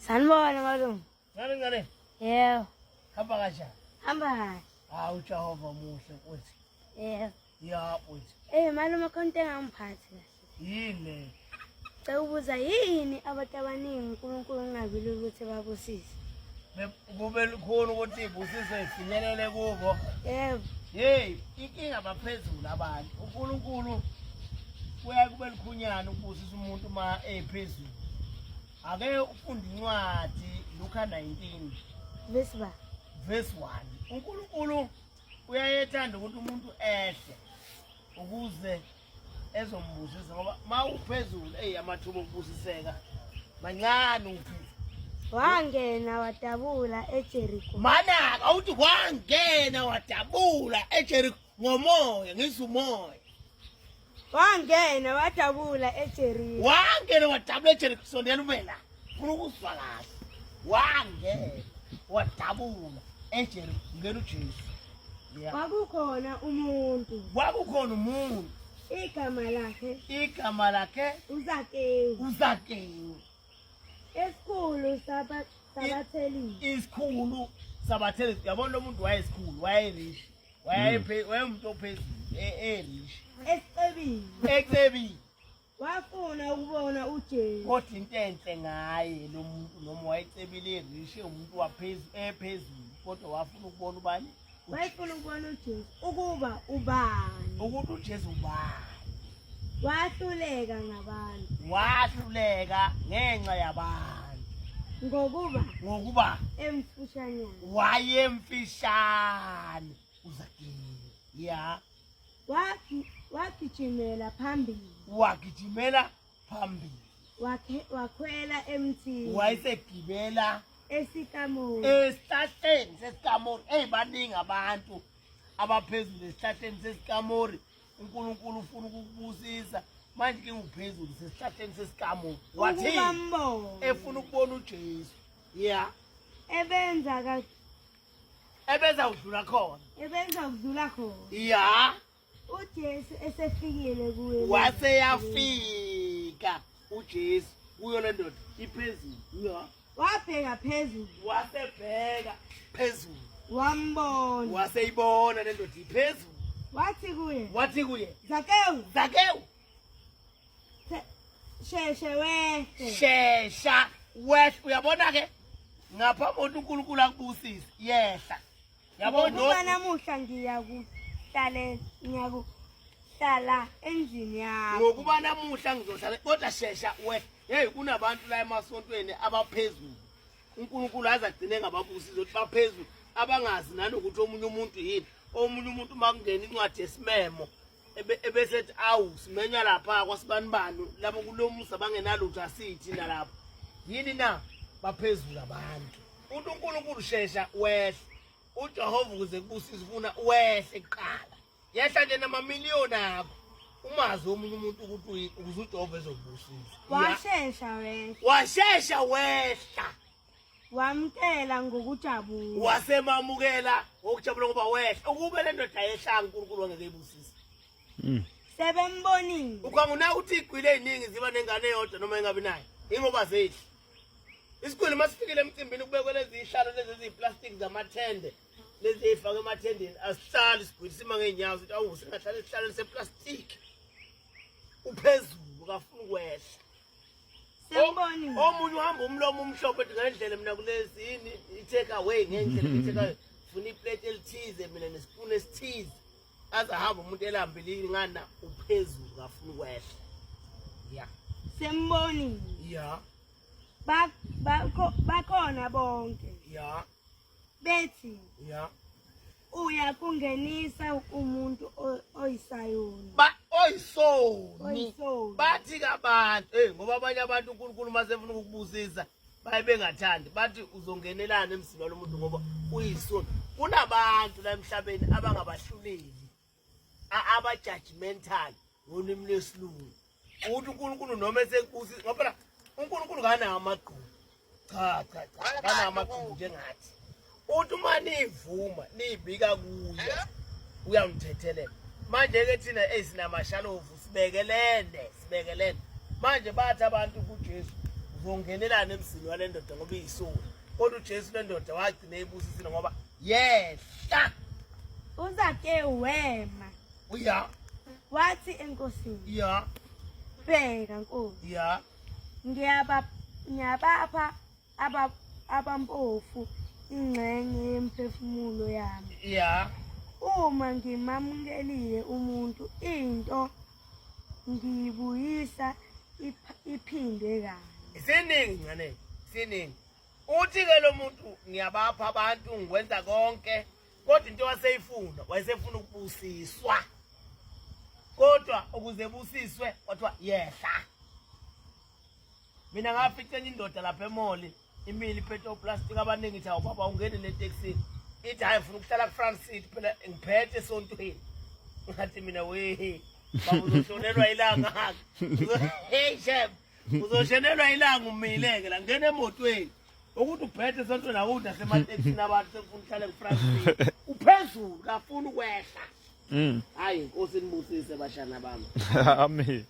Sanibona malume. Ngane ngane. Yebo. Hamba kanjani? Hamba kahle. Hawu uJehova muhle mfowethu. Yebo. Ya mfowethu. Eh malume khona into engangiphathi kahle. Yini le? Cela ukubuza yini abantu abaningi uNkulunkulu kungabi lula ukuthi babusise? Kube lukhuni ukuthi ibusise ifinyelele kubo. Yebo. Hey, inkinga baphezulu abantu. uNkulunkulu kuyaye kube lukhunyana ukubusisa umuntu uma ephezulu. Ake ufunde incwadi Luka 19 verse ba verse 1. uNkulunkulu uyayethanda ukuthi umuntu ehle ukuze ezombusisa ngoba mawuphezulu eyi amathuba okubusiseka mancane uphezulu. Wangena wadabula eJeriko. Manaka awuthi wangena wadabula eJeriko ngomoya ngizwa umoya. Wangena wadabula eJeriko. Wangena wadabula eJeriko sondela ube la. Funa ukuzwa kahle. Wangena wadabula eJeriko ngena uJesu. Yeah. Kwakukhona umuntu. Kwakukhona umuntu. Igama lakhe. Igama lakhe uZakewu. uZakewu. Esikhulu saba sabathelisi. Isikhulu sabathelisi. Yabona lo muntu wayesikhulu, wayerich. Wayephe wayemuntu ophezulu, erich. Esicebile. Ecebile. Wafuna ukubona uJesu. Kodwa into enhle ngaye lo muntu noma wayecebile erich umuntu waphezulu ephezulu kodwa wafuna ukubona ubani? Wayefuna ukubona uJesu ukuba ubani. Ukuthi uJesu ubani. Wahluleka ngabantu. Wahluleka ngenxa yabantu. Ngokuba ngokuba emfushanyana. Wayemfishane uZakewu. Ya. Wagijimela phambili. Wagijimela phambili. Wakhe wakhwela emthini. Wayesegibela esikamori. Esihlahleni sesikamori. Hey baningi abantu abaphezulu esihlahleni sesikamori. uNkulunkulu ufuna ukukubusisa manje ke uphezulu sesihlahleni sesikamori. Wathi efuna ukubona uJesu. Yeah. Ebenza ka Ebeza udlula khona. Ebenza udlula khona. Yeah. uJesu esefikile kuye. Waseyafika uJesu kuyo le ndoda iphezulu. Yeah. Wabheka phezulu. Wasebheka phezulu. Wambona. Waseyibona le ndoda iphezulu. Wathi kuye. Wathi kuye. Zakewu. Zakewu. Sheshe wehle. Shesha wehle. Uyabona ke ngaphambi kokuthi uNkulunkulu akubusise yehla. Yabo ngoba namuhla ngiyakuhlale ngiyakuhlala endlini yakho. Ngokuba namuhla ngizohlala kodwa shesha wehle. Hey kunabantu la emasontweni abaphezulu. uNkulunkulu aze agcine ngababusisi ukuthi baphezulu abangazi nanokuthi omunye umuntu yini. Omunye umuntu uma kungena incwadi yesimemo ebese ethi awu simenywa lapha kwasibanibani labo kulomusa bangenalutho asithi nalapho yini na baphezulu abantu uthi uNkulunkulu shesha wehle uJehova ukuze kubusise ufuna wehle kuqala yehla nje namamiliyoni akho umazi omunye umuntu ukuthi ukuze uJehova ezokubusisa washesha wehla washesha wehla Wamkela ngokujabula. Wasemamukela ngokujabula ngoba wehla. Ukube le ndoda yehlanga uNkulunkulu wangeke ibusise. Sebembonile. Ukhanguna ukuthi igwili eziningi ziba nengane eyodwa noma ingabi nayo. Ingoba zehli. Isigwili masifikile emcimbini kubekwe lezi zihlalo lezi eziyiplastic zamathende. Lezi ezifakwe emathendeni asihlali isigwili sima ngeenyawo sithi awu singahlala esihlalweni seplastic. Uphezulu kafuna ukwehla. Sembonile. Omunye uhamba umlomo umhlophe ethi ngendlela mina kulezi yini i-take away ngendlela i-take away funa iplate elithize mina nesipuni esithize aze ahambe umuntu elambile ingana uphezulu kafuna ukwehla ya Sembonile. ya Ba bakhona bonke. ya Bethi ya uya kungenisa umuntu oyisayoni. Ba oyisoni. Oyisoni. Bathi kabantu hey ngoba abanye abantu uNkulunkulu uma sefuna ukukubusisa baye bengathandi bathi uzongenelana emzini walomuntu ngoba uyisoni. Kunabantu la emhlabeni abangabahluleli aba-judgmental ngolimi lwesilungu ukuthi uNkulunkulu noma esekubusisa ngoba phela uNkulunkulu kanawo amagqubu cha cha cha kanawo amagqubu njengathi uthi uma niyivuma niyibika kuye uyamthethelela manje-ke thina eyi sinamashalovu sibekelene sibekelene manje bathi abantu kujesu Uzongenelana emzini wale ndoda ngoba iyisoni. Kodwa uJesu le ndoda wagcina eyibusisile ngoba yehla. UZakewu wema. Uya. Wathi enkosini. Ya. Bheka Nkosi. Ya. Ngiyaba ngiyabapha aba abampofu ingxenye yemphefumulo yami. Ya. Uma ngimamukelile umuntu into ngiyibuyisa iphindwe kanye. Isiningi ngane, isiningi. Uthi ke lo muntu ngiyabapha abantu ngikwenza konke kodwa into waseyifuna wayesefuna ukubusiswa. Kodwa ukuze busiswe kwathiwa yehla. Mina ngafica enye indoda lapha emoli imile iphethe oplastic abaningi ithi awu baba ungene netekisini ithi hhayi ngifuna ukuhlala ku-front seat phela ngiphethe esontweni ngathi mina we baba uzoshonelwa ilanga hey shem uzoshonelwa ilanga umile-ke la ngena emotweni ukuthi uphethe esontweni awuthi nasematekisini abantu sekufuna uhlale ku-front seat uphezulu kafuni ukwehla. Hayi inkosi inibusise bashana bami. Amen.